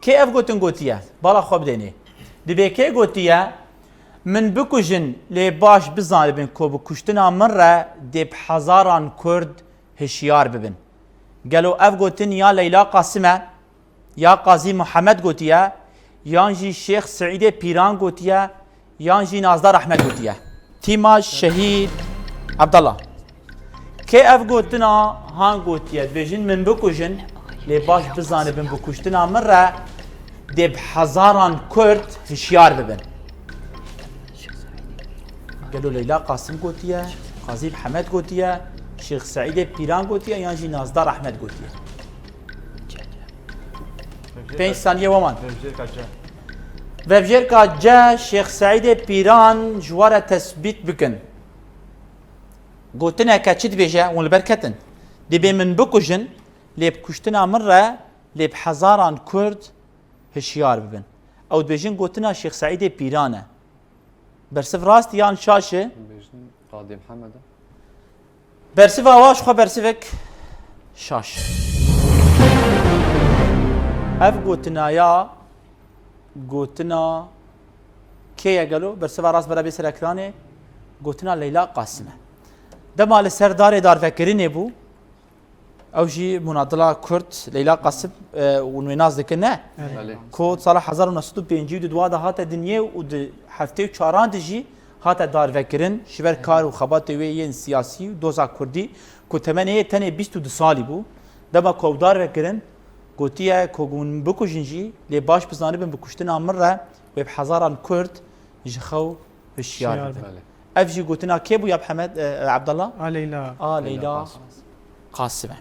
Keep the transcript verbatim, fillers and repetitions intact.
Kê ev gotin gotiye? Bala xwe bidênê. Dibê kê gotiye, "Min bikujin, lê baş bizanibin ku bi kuştina min re dê bi hezaran Kurd hişyar bibin"? Gelo ev gotin ya Leyla Qasim e, ya Qazî Muhammed gotiye, yan jî Şêx Seîdê Pîran gotiye, yan jî Nazdar Ehmed gotiye? Tîma Şehîd Abdallah. Kê ev gotina han gotiye? Dibêjin, "Min bikujin, lê baş bizanibin bi kuştina min re dê bi hezaran Kurd hişyar bibin." Gelo Leyla Qasim gotiye, Qazî Mihemed gotiye, Şêx Seîdê Pîran gotiye, yan jî Nazdar Ehmed gotiye? Pênc saniye weman. Vevjêrka C. Vevjêrka C, Şêx Seîdê Pîran ji we re tesbît bikin. Gotineke çi dibêje? Hûn li ber ketin. Dibê, "Min bikujin, lê bi kuştina min re lê bi hezaran Kurd hişyar bibin." Ew dibêjin gotina Şêx Seîdê Pîran e. Bersiv rast yan şaş e? Bêjin Qadî Mihemed e. Bersiva wa ji xwe bersivek şaş. Ev gotina ya, gotina kê ye gelo? Bersiva rast bera bê serekranê, gotina Leyla Qasim e. Dema li ser darê darvekirinê bû, ew jî munadila Kurd, Leyla Qasim, e, hûn wê nas dikin, ne? Belê. Ku sala hezar û neh sed û pêncî û du de hate dinyê û di heftê û çaran de jî hate darvekirin, ji ber kar û xebatê wê yên siyasî û doza Kurdî, ku temenê yê tenê bîst û du salî bû. Dema ku ew darvekirin, gotiye ku hûn bikujin jî, lê baş bizanibin bi kuştina min re wê bi hezaran Kurd ji xew hişyar bibin. Belê. Ev jî gotina kê bû ya Mihemed, e, Abdallah? A Leyla. A Leyla Qasim e.